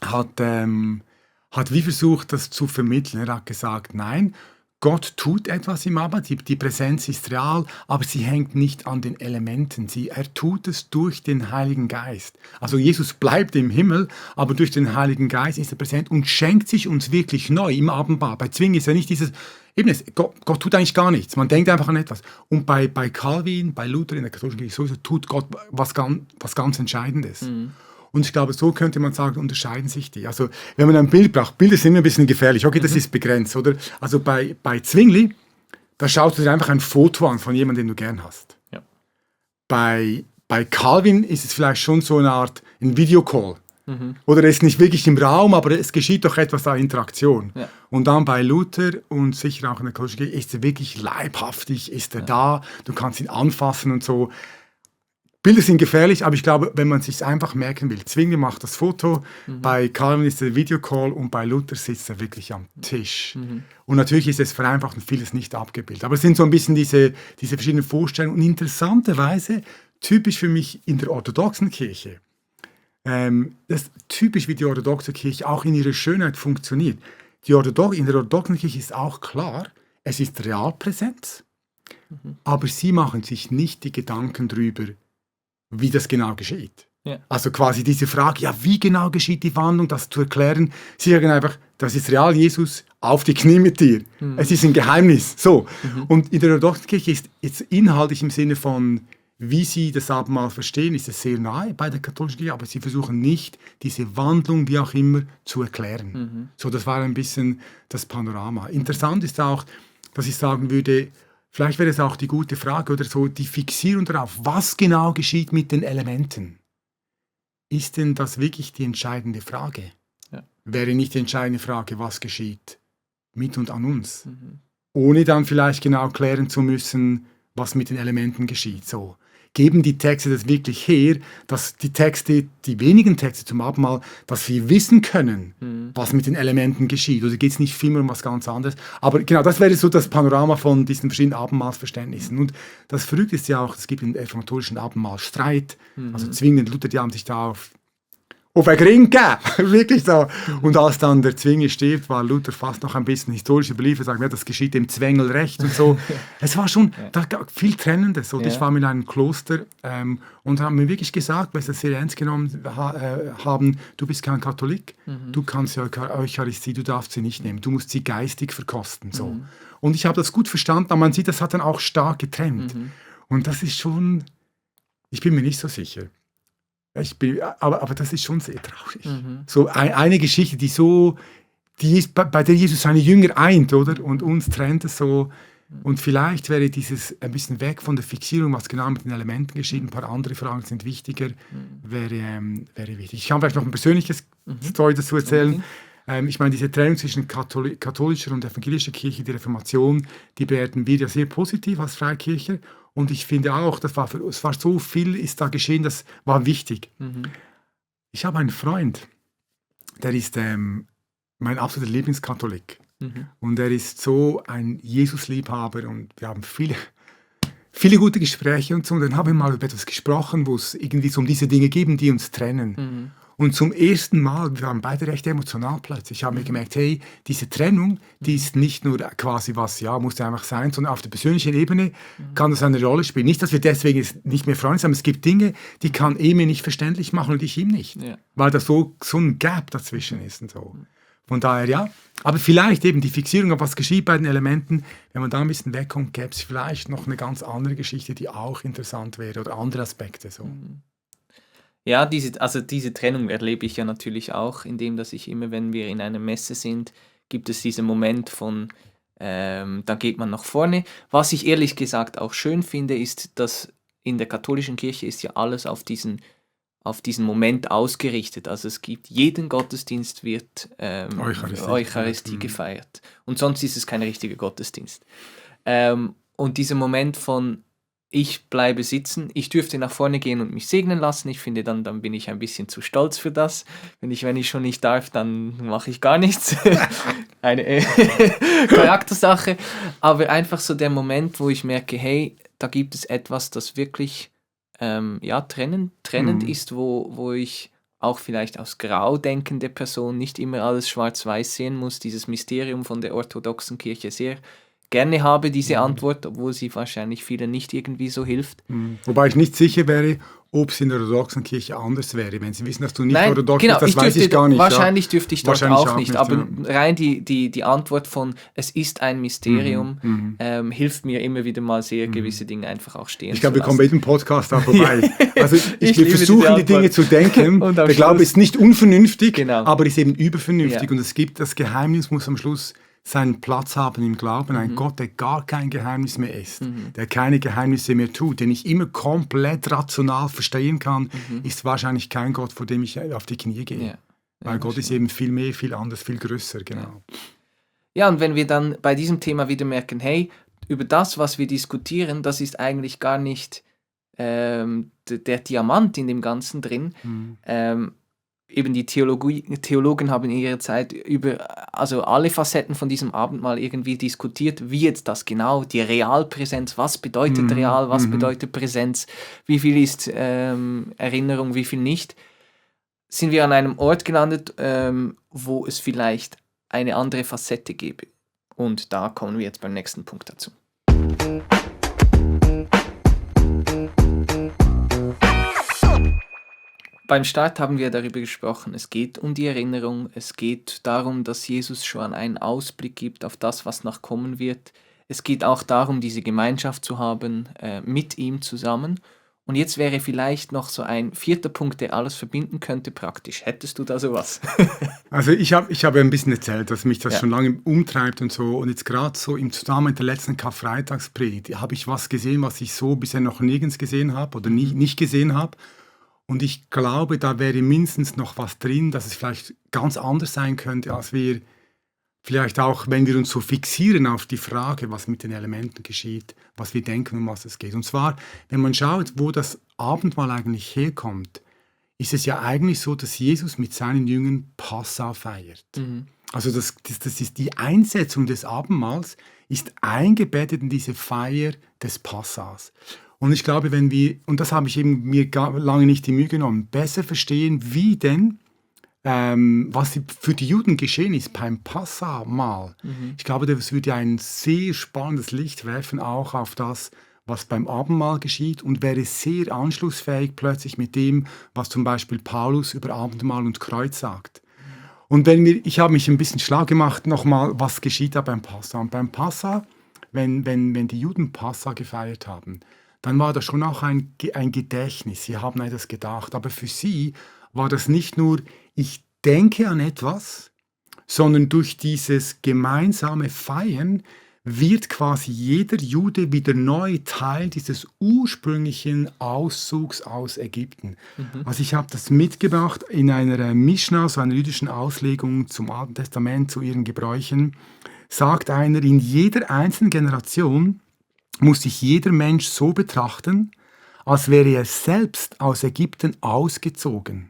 hat wie versucht, das zu vermitteln. Er hat gesagt, nein, Gott tut etwas im Abend, die Präsenz ist real, aber sie hängt nicht an den Elementen. Er tut es durch den Heiligen Geist. Also Jesus bleibt im Himmel, aber durch den Heiligen Geist ist er präsent und schenkt sich uns wirklich neu im Abendmahl. Bei Zwingli ist ja nicht dieses, Gott tut eigentlich gar nichts, man denkt einfach an etwas. Und bei Calvin, bei Luther in der katholischen Kirche sowieso tut Gott was ganz Entscheidendes. Und ich glaube, so könnte man sagen, unterscheiden sich die. Also, wenn man ein Bild braucht, Bilder sind immer ein bisschen gefährlich. Okay, das ist begrenzt, oder? Also bei Zwingli, da schaust du dir einfach ein Foto an von jemandem, den du gern hast. Ja. Bei Calvin ist es vielleicht schon so eine Art ein Videocall. Oder er ist nicht wirklich im Raum, aber es geschieht doch etwas da, Interaktion. Ja. Und dann bei Luther und sicher auch in der katholischen Kirche ist er wirklich leibhaftig, ist er da, du kannst ihn anfassen und so. Bilder sind gefährlich, aber ich glaube, wenn man es sich einfach merken will, Zwingli macht das Foto, bei Calvin ist der Videocall und bei Luther sitzt er wirklich am Tisch. Und natürlich ist es vereinfacht und vieles nicht abgebildet. Aber es sind so ein bisschen diese verschiedenen Vorstellungen. Und interessanterweise, typisch für mich in der orthodoxen Kirche, das ist typisch, wie die orthodoxe Kirche auch in ihrer Schönheit funktioniert. In der orthodoxen Kirche ist auch klar, es ist Realpräsenz, aber sie machen sich nicht die Gedanken darüber, wie das genau geschieht. Ja. Also quasi diese Frage, ja, wie genau geschieht die Wandlung, das zu erklären. Sie sagen einfach, das ist real, Jesus, auf die Knie mit dir. Es ist ein Geheimnis. So. Und in der orthodoxen Kirche ist jetzt inhaltlich im Sinne von, wie sie das Abendmahl verstehen, ist es sehr nahe bei der katholischen Kirche, aber sie versuchen nicht, diese Wandlung, wie auch immer, zu erklären. So, das war ein bisschen das Panorama. Interessant ist auch, dass ich sagen würde, vielleicht wäre es auch die gute Frage oder so, die Fixierung darauf, was genau geschieht mit den Elementen. Ist denn das wirklich die entscheidende Frage? Ja. Wäre nicht die entscheidende Frage, was geschieht mit und an uns? Ohne dann vielleicht genau klären zu müssen, was mit den Elementen geschieht. So. Geben die Texte das wirklich her, dass die wenigen Texte zum Abendmahl, dass wir wissen können, was mit den Elementen geschieht? Oder geht es nicht vielmehr um was ganz anderes? Aber genau, das wäre so das Panorama von diesen verschiedenen Abendmahlsverständnissen. Und das Verrückte ist ja auch, es gibt im reformatorischen Abendmahl Streit. Also Zwingli und Luther, die haben sich da auf einen Ring gegeben, wirklich so. Und als dann der Zwingli stirbt, war Luther fast noch ein bisschen historisch überliefert, sagt, ja, das geschieht dem Zwengel recht und so. Es war schon viel Trennendes. Und ich war mit einem Kloster und haben mir wirklich gesagt, weil sie das sehr ernst genommen haben, du bist kein Katholik, du kannst ja Eucharistie, du darfst sie nicht nehmen, du musst sie geistig verkosten. So. Und ich habe das gut verstanden, aber man sieht, das hat dann auch stark getrennt. Und das ist schon, ich bin mir nicht so sicher. Aber das ist schon sehr traurig. So eine Geschichte, die ist, bei der Jesus seine Jünger eint, oder? Und uns trennt es so. Und vielleicht wäre dieses ein bisschen weg von der Fixierung, was genau mit den Elementen geschieht, ein paar andere Fragen sind wichtiger, wäre wichtig. Ich kann vielleicht noch ein persönliches Story dazu erzählen. Ich meine, diese Trennung zwischen katholischer und evangelischer Kirche, die Reformation, die bewerten wir ja sehr positiv als Freikirche. Und ich finde auch, es war so viel, ist da geschehen, das war wichtig. Ich habe einen Freund, der ist mein absoluter Lieblingskatholik. Und er ist so ein Jesus-Liebhaber und wir haben viele gute Gespräche und so. Und dann haben wir mal über etwas gesprochen, wo es irgendwie so um diese Dinge geht, die uns trennen. Und zum ersten Mal, wir waren beide recht emotional plötzlich, haben wir gemerkt, hey, diese Trennung, die ist nicht nur quasi was, ja, muss einfach sein, sondern auf der persönlichen Ebene kann das eine Rolle spielen. Nicht, dass wir deswegen nicht mehr Freunde sind, aber es gibt Dinge, die kann er mir nicht verständlich machen und ich ihm nicht. Ja. Weil da so ein Gap dazwischen ist und so. Von daher, ja. Aber vielleicht eben die Fixierung auf was geschieht bei den Elementen, wenn man da ein bisschen wegkommt, gäbe es vielleicht noch eine ganz andere Geschichte, die auch interessant wäre oder andere Aspekte. So. Ja, diese Trennung erlebe ich ja natürlich auch, indem dass ich immer, wenn wir in einer Messe sind, gibt es diesen Moment von, da geht man nach vorne. Was ich ehrlich gesagt auch schön finde, ist, dass in der katholischen Kirche ist ja alles auf diesen Moment ausgerichtet. Also es gibt, jeden Gottesdienst wird Eucharistie gefeiert. Und sonst ist es kein richtiger Gottesdienst. Und dieser Moment von, ich bleibe sitzen, ich dürfte nach vorne gehen und mich segnen lassen. Ich finde, dann bin ich ein bisschen zu stolz für das. Wenn ich schon nicht darf, dann mache ich gar nichts. Eine Charaktersache. Aber einfach so der Moment, wo ich merke, hey, da gibt es etwas, das wirklich trennend ist, wo ich auch vielleicht als grau denkende Person nicht immer alles schwarz-weiß sehen muss, dieses Mysterium von der orthodoxen Kirche sehr gerne habe, diese Antwort, obwohl sie wahrscheinlich vielen nicht irgendwie so hilft. Wobei ich nicht sicher wäre, ob es in der orthodoxen Kirche anders wäre. Wenn sie wissen, dass du nicht orthodox bist, das weiß ich gar nicht. Wahrscheinlich dürfte ich dort auch nicht, aber rein die Antwort von, es ist ein Mysterium, hilft mir immer wieder mal sehr, gewisse Dinge einfach auch stehen zu lassen. Ich glaube, wir kommen bei diesem Podcast da vorbei. Also wir versuchen, die Dinge zu denken. Der Glaube ist nicht unvernünftig, aber ist eben übervernünftig. Und es gibt, das Geheimnis muss am Schluss seinen Platz haben im Glauben. Ein Gott, der gar kein Geheimnis mehr ist, der keine Geheimnisse mehr tut, den ich immer komplett rational verstehen kann, ist wahrscheinlich kein Gott, vor dem ich auf die Knie gehe. Ja. Weil Gott ist eben viel mehr, viel anders, viel größer. Genau. Ja, und wenn wir dann bei diesem Thema wieder merken, hey, über das, was wir diskutieren, das ist eigentlich gar nicht der Diamant in dem Ganzen drin, eben die Theologen haben in ihrer Zeit über alle Facetten von diesem Abendmahl irgendwie diskutiert, wie jetzt das genau, die Realpräsenz, was bedeutet real, was bedeutet Präsenz, wie viel ist Erinnerung, wie viel nicht. Sind wir an einem Ort gelandet, wo es vielleicht eine andere Facette gäbe. Und da kommen wir jetzt beim nächsten Punkt dazu. Beim Start haben wir darüber gesprochen, es geht um die Erinnerung, es geht darum, dass Jesus schon einen Ausblick gibt auf das, was noch kommen wird. Es geht auch darum, diese Gemeinschaft zu haben mit ihm zusammen. Und jetzt wäre vielleicht noch so ein 4. Punkt, der alles verbinden könnte, praktisch. Hättest du da sowas? Also ich hab ein bisschen erzählt, dass mich das schon lange umtreibt und so. Und jetzt gerade so im Zusammenhang mit der letzten Karfreitagspredigt habe ich was gesehen, was ich so bisher noch nirgends gesehen habe oder nicht gesehen habe. Und ich glaube, da wäre mindestens noch was drin, dass es vielleicht ganz anders sein könnte, als wir vielleicht auch, wenn wir uns so fixieren auf die Frage, was mit den Elementen geschieht, was wir denken, um was es geht. Und zwar, wenn man schaut, wo das Abendmahl eigentlich herkommt, ist es ja eigentlich so, dass Jesus mit seinen Jüngern Passa feiert. Also das ist die Einsetzung des Abendmahls, ist eingebettet in diese Feier des Passas. Und ich glaube, wenn wir, und das habe ich eben mir lange nicht die Mühe genommen, besser verstehen, wie denn, was für die Juden geschehen ist beim Passamahl. Ich glaube, das würde ein sehr spannendes Licht werfen, auch auf das, was beim Abendmahl geschieht und wäre sehr anschlussfähig plötzlich mit dem, was zum Beispiel Paulus über Abendmahl und Kreuz sagt. Und ich habe mich ein bisschen schlau gemacht, nochmal, was geschieht da beim Passa. Und beim Passa, wenn die Juden Passa gefeiert haben, dann war das schon auch ein Gedächtnis. Sie haben etwas gedacht. Aber für sie war das nicht nur, ich denke an etwas, sondern durch dieses gemeinsame Feiern wird quasi jeder Jude wieder neu Teil dieses ursprünglichen Auszugs aus Ägypten. Also ich habe das mitgebracht in einer Mishnah, so einer jüdischen Auslegung zum Alten Testament, zu ihren Gebräuchen, sagt einer, in jeder einzelnen Generation muss sich jeder Mensch so betrachten, als wäre er selbst aus Ägypten ausgezogen.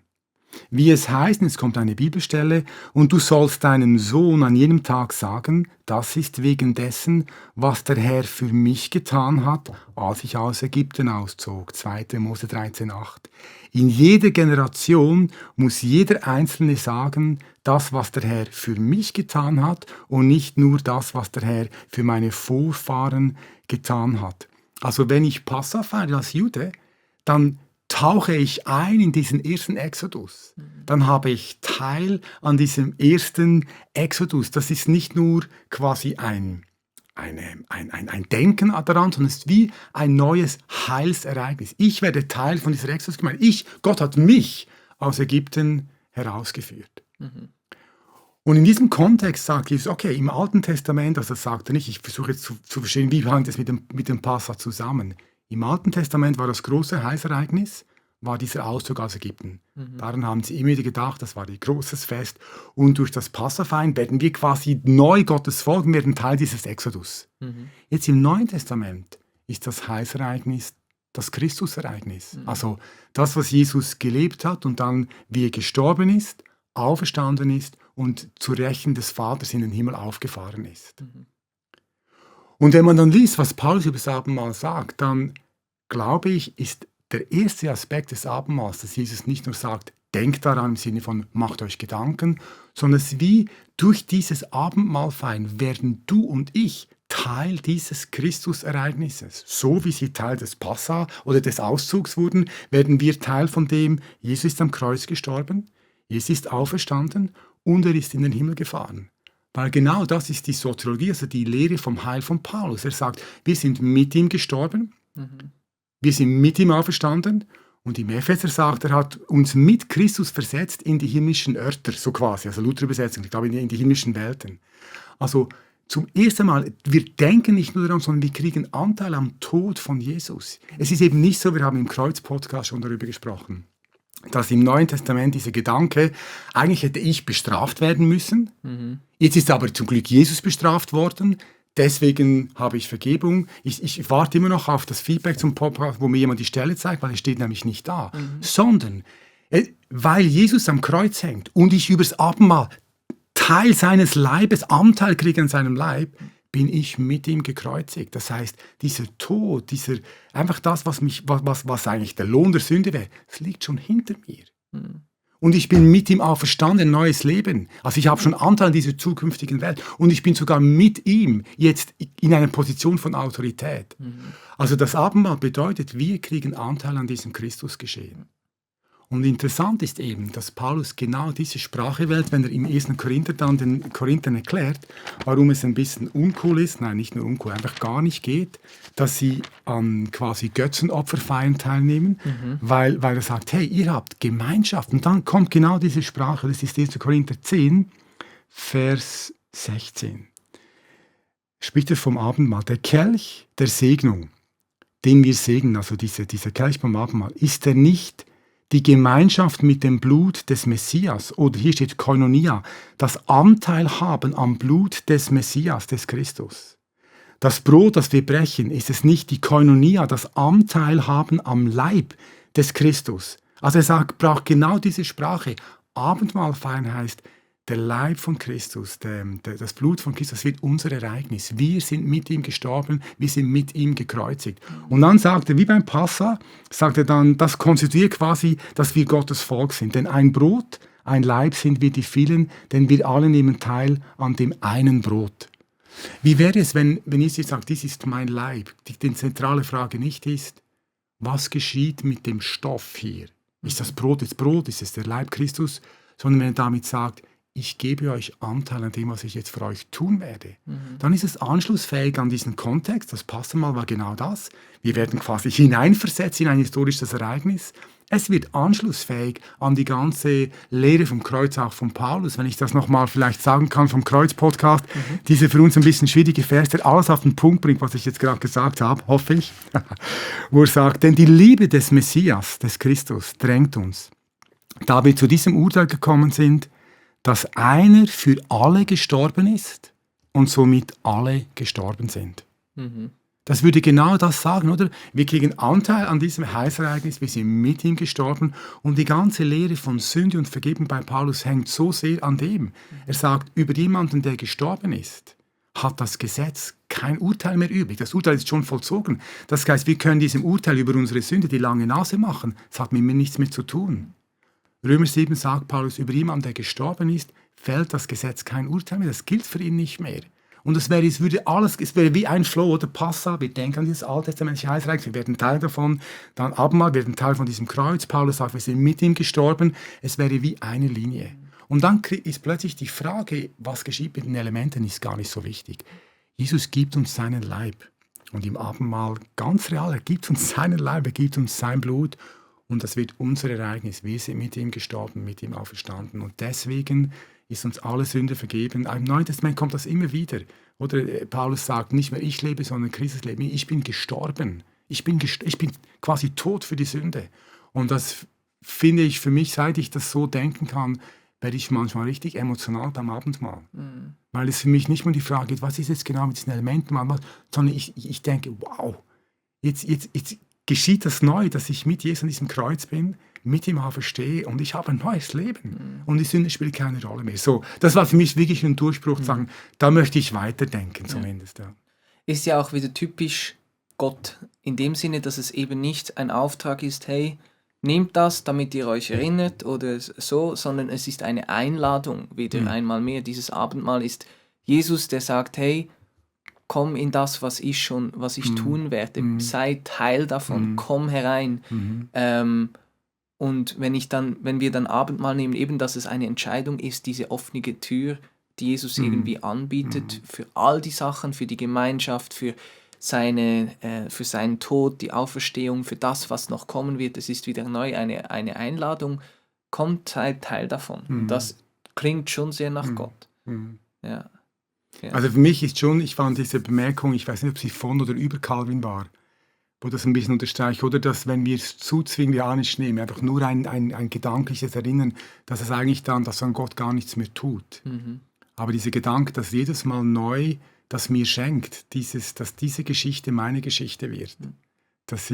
Wie es heißt, es kommt eine Bibelstelle, und du sollst deinem Sohn an jedem Tag sagen, das ist wegen dessen, was der Herr für mich getan hat, als ich aus Ägypten auszog. 2. Mose 13,8. In jeder Generation muss jeder Einzelne sagen, das, was der Herr für mich getan hat, und nicht nur das, was der Herr für meine Vorfahren getan hat. Also wenn ich Passa feiere als Jude, dann tauche ich ein in diesen ersten Exodus. Dann habe ich Teil an diesem ersten Exodus. Das ist nicht nur quasi ein Denken daran, sondern es ist wie ein neues Heilsereignis. Ich werde Teil von dieser Exodus-Gemeinde. Gott hat mich aus Ägypten herausgeführt. Und in diesem Kontext sagt Jesus, okay, im Alten Testament, also das sagt er nicht, ich versuche jetzt zu verstehen, wie hängt es mit dem Passa zusammen. Im Alten Testament war das große Heilsereignis, war dieser Auszug aus Ägypten. Daran haben sie immer wieder gedacht, das war ein großes Fest. Und durch das Passafeiern werden wir quasi neu Gottes Volk, wir werden Teil dieses Exodus. Jetzt im Neuen Testament ist das Heilsereignis das Christusereignis. Also das, was Jesus gelebt hat und dann, wie er gestorben ist, auferstanden ist und zu Rechten des Vaters in den Himmel aufgefahren ist. Und wenn man dann liest, was Paulus über das Abendmahl sagt, dann glaube ich, ist der erste Aspekt des Abendmahls, dass Jesus nicht nur sagt, denkt daran im Sinne von macht euch Gedanken, sondern es ist wie durch dieses Abendmahlfeiern werden du und ich Teil dieses Christusereignisses. So wie sie Teil des Passa oder des Auszugs wurden, werden wir Teil von dem, Jesus ist am Kreuz gestorben, Jesus ist auferstanden und er ist in den Himmel gefahren. Weil genau das ist die Soteriologie, also die Lehre vom Heil von Paulus. Er sagt, wir sind mit ihm gestorben, wir sind mit ihm auferstanden, und im Epheser sagt, er hat uns mit Christus versetzt in die himmlischen Örter, so quasi, also Luther-Übersetzung, ich glaube in die himmlischen Welten. Also zum ersten Mal, wir denken nicht nur daran, sondern wir kriegen Anteil am Tod von Jesus. Es ist eben nicht so, wir haben im Kreuz-Podcast schon darüber gesprochen, dass im Neuen Testament dieser Gedanke, eigentlich hätte ich bestraft werden müssen, jetzt ist aber zum Glück Jesus bestraft worden, deswegen habe ich Vergebung. Ich warte immer noch auf das Feedback zum Podcast, wo mir jemand die Stelle zeigt, weil es steht nämlich nicht da. Sondern, weil Jesus am Kreuz hängt und ich übers Abendmahl Teil seines Leibes, Anteil kriege an seinem Leib, bin ich mit ihm gekreuzigt. Das heißt, dieser Tod, einfach das, was eigentlich der Lohn der Sünde wäre, das liegt schon hinter mir. Und ich bin mit ihm auferstanden, ein neues Leben. Also ich habe schon Anteil an dieser zukünftigen Welt. Und ich bin sogar mit ihm jetzt in einer Position von Autorität. Also das Abendmahl bedeutet, wir kriegen Anteil an diesem Christusgeschehen. Und interessant ist eben, dass Paulus genau diese Sprache wählt, wenn er im 1. Korinther dann den Korinthern erklärt, warum es ein bisschen uncool ist, nein, nicht nur uncool, einfach gar nicht geht, dass sie an quasi Götzenopferfeiern teilnehmen, weil er sagt, hey, ihr habt Gemeinschaft. Und dann kommt genau diese Sprache, das ist 1. Korinther 10, Vers 16. Spricht er vom Abendmahl. Der Kelch der Segnung, den wir segnen, also dieser Kelch beim Abendmahl, ist er nicht die Gemeinschaft mit dem Blut des Messias, oder hier steht Koinonia, das Anteil haben am Blut des Messias, des Christus. Das Brot, das wir brechen, ist es nicht die Koinonia, das Anteil haben am Leib des Christus. Also braucht genau diese Sprache. Abendmahl feiern heißt, der Leib von Christus, das Blut von Christus wird unser Ereignis. Wir sind mit ihm gestorben, wir sind mit ihm gekreuzigt. Und dann sagt er, wie beim Passa, sagt er dann, das konstituiert quasi, dass wir Gottes Volk sind. Denn ein Brot, ein Leib sind wir die vielen, denn wir alle nehmen teil an dem einen Brot. Wie wäre es, wenn Jesus sagt, dies ist mein Leib? Die zentrale Frage nicht ist, was geschieht mit dem Stoff hier? Ist das Brot jetzt Brot? Ist es der Leib Christus? Sondern wenn er damit sagt, ich gebe euch Anteil an dem, was ich jetzt für euch tun werde. Dann ist es anschlussfähig an diesen Kontext. Das Passamal war genau das. Wir werden quasi hineinversetzt in ein historisches Ereignis. Es wird anschlussfähig an die ganze Lehre vom Kreuz, auch von Paulus, wenn ich das nochmal vielleicht sagen kann vom Kreuz-Podcast, diese für uns ein bisschen schwierige Vers, der alles auf den Punkt bringt, was ich jetzt gerade gesagt habe, hoffe ich, wo er sagt, denn die Liebe des Messias, des Christus, drängt uns, da wir zu diesem Urteil gekommen sind, dass einer für alle gestorben ist und somit alle gestorben sind. Das würde genau das sagen, oder? Wir kriegen Anteil an diesem Heilsereignis, wir sind mit ihm gestorben und die ganze Lehre von Sünde und Vergebung bei Paulus hängt so sehr an dem. Er sagt, über jemanden, der gestorben ist, hat das Gesetz kein Urteil mehr übrig. Das Urteil ist schon vollzogen. Das heißt, wir können diesem Urteil über unsere Sünde die lange Nase machen. Das hat mit mir nichts mehr zu tun. Römer 7 sagt Paulus, über jemanden, der gestorben ist, fällt das Gesetz kein Urteil mehr. Das gilt für ihn nicht mehr. Und es wäre wie ein Flow oder Passa. Wir denken an dieses alttestamentliche Heilsreich, wir werden Teil davon. Dann Abendmahl, wir werden Teil von diesem Kreuz. Paulus sagt, wir sind mit ihm gestorben. Es wäre wie eine Linie. Und dann ist plötzlich die Frage, was geschieht mit den Elementen, ist gar nicht so wichtig. Jesus gibt uns seinen Leib. Und im Abendmahl ganz real, er gibt uns seinen Leib, er gibt uns sein Blut. Und das wird unser Ereignis. Wir sind mit ihm gestorben, mit ihm auferstanden. Und deswegen ist uns alle Sünde vergeben. Im Neuen Testament kommt das immer wieder. Oder Paulus sagt, nicht mehr ich lebe, sondern Christus lebt. Ich bin gestorben. Ich bin quasi tot für die Sünde. Und das finde ich für mich, seit ich das so denken kann, werde ich manchmal richtig emotional beim Abendmahl. Weil es für mich nicht mehr die Frage geht, was ist jetzt genau mit diesen Elementen, sondern ich denke, wow, jetzt geschieht das neu, dass ich mit Jesus an diesem Kreuz bin, mit ihm auferstehe und ich habe ein neues Leben. Und die Sünde spielt keine Rolle mehr. So, das war für mich wirklich ein Durchbruch, zu sagen, da möchte ich weiterdenken zumindest. Ja. Ist ja auch wieder typisch Gott, in dem Sinne, dass es eben nicht ein Auftrag ist, hey, nehmt das, damit ihr euch erinnert oder so, sondern es ist eine Einladung, wieder einmal mehr. Dieses Abendmahl ist Jesus, der sagt, hey, komm in das, was ich tun werde, sei Teil davon, komm herein. Und wenn wir dann Abendmahl nehmen, eben, dass es eine Entscheidung ist, diese offene Tür, die Jesus irgendwie anbietet, für all die Sachen, für die Gemeinschaft, für seinen Tod, die Auferstehung, für das, was noch kommen wird. Es ist wieder neu eine Einladung, kommt, seid Teil davon. Und das klingt schon sehr nach Gott. Ja. Also für mich ist schon, ich fand diese Bemerkung, ich weiß nicht, ob sie von oder über Calvin war, wo das ein bisschen unterstreicht, oder dass, wenn wir es zu zwinglianisch nehmen, einfach nur ein gedankliches Erinnern, dass es eigentlich dann, dass an Gott gar nichts mehr tut. Aber dieser Gedanke, dass jedes Mal neu das mir schenkt, dass diese Geschichte meine Geschichte wird, dass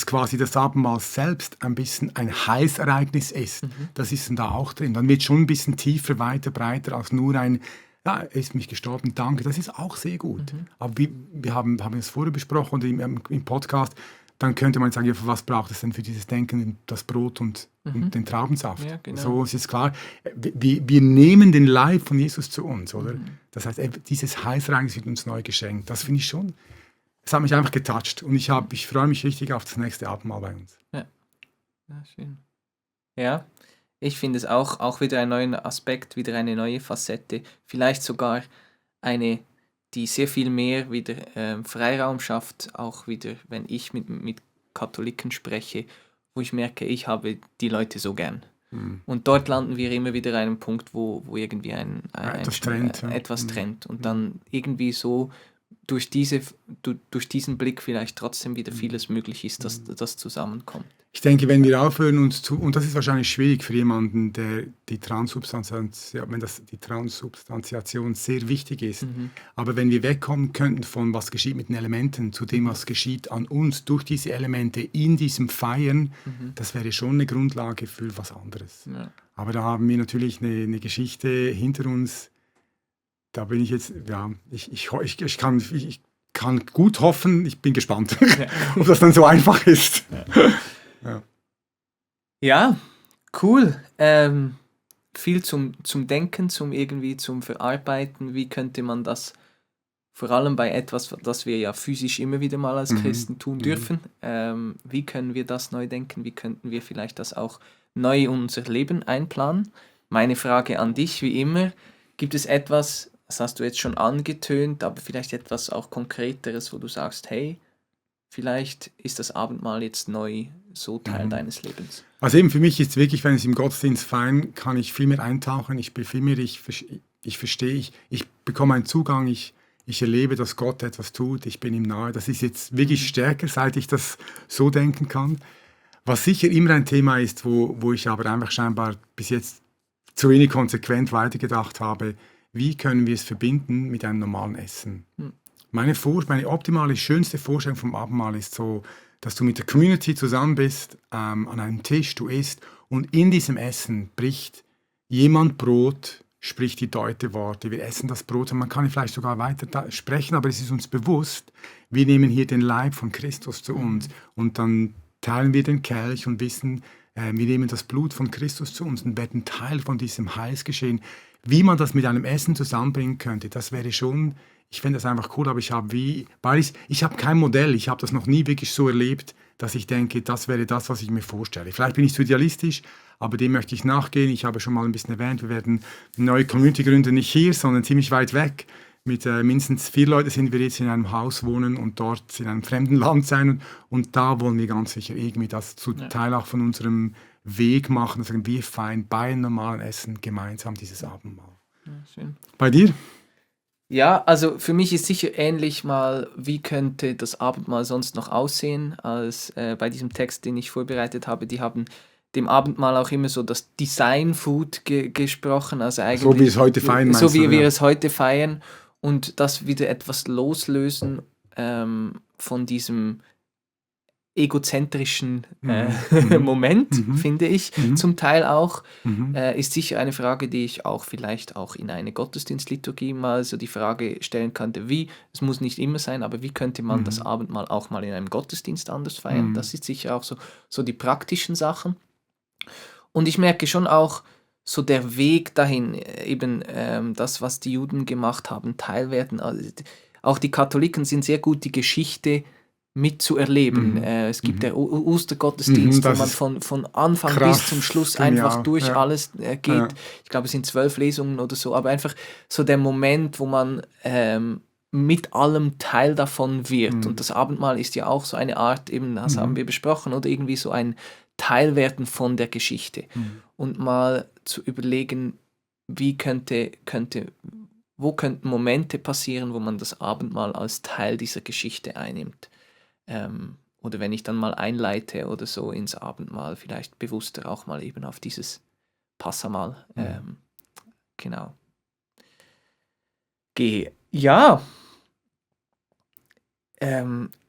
quasi das Abendmahl selbst ein bisschen ein Heilsereignis ist, das ist dann da auch drin. Dann wird schon ein bisschen tiefer, weiter, breiter als nur ein, ja, er ist mich gestorben, danke, das ist auch sehr gut. Aber wir haben es vorher besprochen und im Podcast, dann könnte man sagen, ja, für was braucht es denn für dieses Denken das Brot und den Traubensaft? Ja, genau. So ist es klar. Wir nehmen den Leib von Jesus zu uns, oder? Das heißt, dieses Heilsreich wird uns neu geschenkt. Das finde ich schon, das hat mich einfach getoucht und ich freue mich richtig auf das nächste Abendmahl bei uns. Ja, schön. Ja, ich finde es auch wieder einen neuen Aspekt, wieder eine neue Facette, vielleicht sogar eine, die sehr viel mehr wieder Freiraum schafft, auch wieder, wenn ich mit Katholiken spreche, wo ich merke, ich habe die Leute so gern. Und dort landen wir immer wieder an einem Punkt, wo irgendwie etwas trennt. Und dann irgendwie so durch diesen Blick vielleicht trotzdem wieder vieles möglich ist, dass das zusammenkommt. Ich denke, wenn wir aufhören und das ist wahrscheinlich schwierig für jemanden, der die Transubstantiation sehr wichtig ist, aber wenn wir wegkommen könnten von was geschieht mit den Elementen zu dem, was geschieht an uns durch diese Elemente in diesem Feiern, das wäre schon eine Grundlage für was anderes. Ja. Aber da haben wir natürlich eine Geschichte hinter uns. Da bin ich jetzt, ja, ich kann gut hoffen, ich bin gespannt, ob das dann so einfach ist. Ja, cool. Viel zum Denken, zum Verarbeiten. Wie könnte man das, vor allem bei etwas, das wir ja physisch immer wieder mal als Christen tun dürfen, wie können wir das neu denken? Wie könnten wir vielleicht das auch neu in unser Leben einplanen? meine Frage an dich, wie immer, gibt es etwas, das hast du jetzt schon angetönt, aber vielleicht etwas auch Konkreteres, wo du sagst, hey, vielleicht ist das Abendmahl jetzt neu so Teil deines Lebens? Also eben für mich ist wirklich, wenn ich im Gottesdienst feiere, kann ich viel mehr eintauchen, ich bin viel mehr, ich verstehe, ich bekomme einen Zugang, ich erlebe, dass Gott etwas tut, ich bin ihm nahe. Das ist jetzt wirklich stärker, seit ich das so denken kann. Was sicher immer ein Thema ist, wo ich aber einfach scheinbar bis jetzt zu wenig konsequent weitergedacht habe, wie können wir es verbinden mit einem normalen Essen? Meine optimale, schönste Vorstellung vom Abendmahl ist so, dass du mit der Community zusammen bist, an einem Tisch, du isst und in diesem Essen bricht jemand Brot, spricht die Deuteworte, wir essen das Brot und man kann vielleicht sogar weiter sprechen, aber es ist uns bewusst, wir nehmen hier den Leib von Christus zu uns und dann teilen wir den Kelch und wissen, wir nehmen das Blut von Christus zu uns und werden Teil von diesem Heilsgeschehen. Wie man das mit einem Essen zusammenbringen könnte, das wäre schon, ich finde das einfach cool, aber ich habe kein Modell, ich habe das noch nie wirklich so erlebt, dass ich denke, das wäre das, was ich mir vorstelle. Vielleicht bin ich zu idealistisch, aber dem möchte ich nachgehen. Ich habe schon mal ein bisschen erwähnt, wir werden eine neue Community gründen, nicht hier, sondern ziemlich weit weg. Mit mindestens 4 Leuten sind wir jetzt in einem Haus wohnen und dort in einem fremden Land sein. Und da wollen wir ganz sicher irgendwie das zu Teil auch von unserem Weg machen. Also wir feiern bei einem normalen Essen gemeinsam dieses Abendmahl. Ja, schön. Bei dir? Ja, also für mich ist sicher ähnlich mal, wie könnte das Abendmahl sonst noch aussehen, als bei diesem Text, den ich vorbereitet habe. Die haben dem Abendmahl auch immer so das Design-Food gesprochen. Also eigentlich, so wie es heute feiern, so wie wir es heute feiern und das wieder etwas loslösen von diesem egozentrischen Moment, finde ich, zum Teil auch, ist sicher eine Frage, die ich auch vielleicht auch in eine Gottesdienstliturgie mal so die Frage stellen könnte, es muss nicht immer sein, aber wie könnte man das Abendmahl auch mal in einem Gottesdienst anders feiern? Das ist sicher auch so die praktischen Sachen. Und ich merke schon auch so der Weg dahin, eben das, was die Juden gemacht haben, Teilwerden. Also, auch die Katholiken sind sehr gut, die Geschichte mitzuerleben. Es gibt der Ostergottesdienst, wo man von Anfang bis zum Schluss einfach durch alles geht. Ja. Ich glaube, es sind 12 Lesungen oder so, aber einfach so der Moment, wo man mit allem Teil davon wird. Und das Abendmahl ist ja auch so eine Art, eben das haben wir besprochen, oder irgendwie so ein Teilwerden von der Geschichte. Und mal zu überlegen, wo könnten Momente passieren, wo man das Abendmahl als Teil dieser Geschichte einnimmt. Oder wenn ich dann mal einleite oder so ins Abendmahl, vielleicht bewusster auch mal eben auf dieses Passamahl genau gehe. Ja,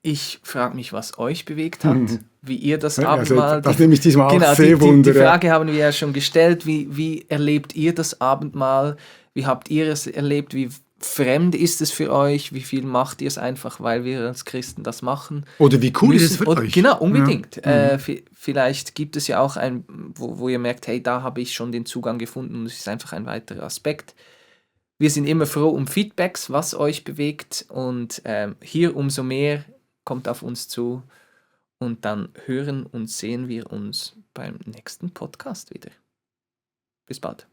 ich frage mich, was euch bewegt hat, wie ihr das Abendmahl... Also, das nehme ich diesmal genau, auch sehr Wunder. Die Frage haben wir ja schon gestellt, wie erlebt ihr das Abendmahl? Wie habt ihr es erlebt? Wie fremd ist es für euch? Wie viel macht ihr es einfach, weil wir als Christen das machen? Oder wie cool ist es für euch? Genau, unbedingt. Ja. Vielleicht gibt es ja auch wo ihr merkt, hey, da habe ich schon den Zugang gefunden und es ist einfach ein weiterer Aspekt. Wir sind immer froh um Feedbacks, was euch bewegt und hier umso mehr kommt auf uns zu und dann hören und sehen wir uns beim nächsten Podcast wieder. Bis bald.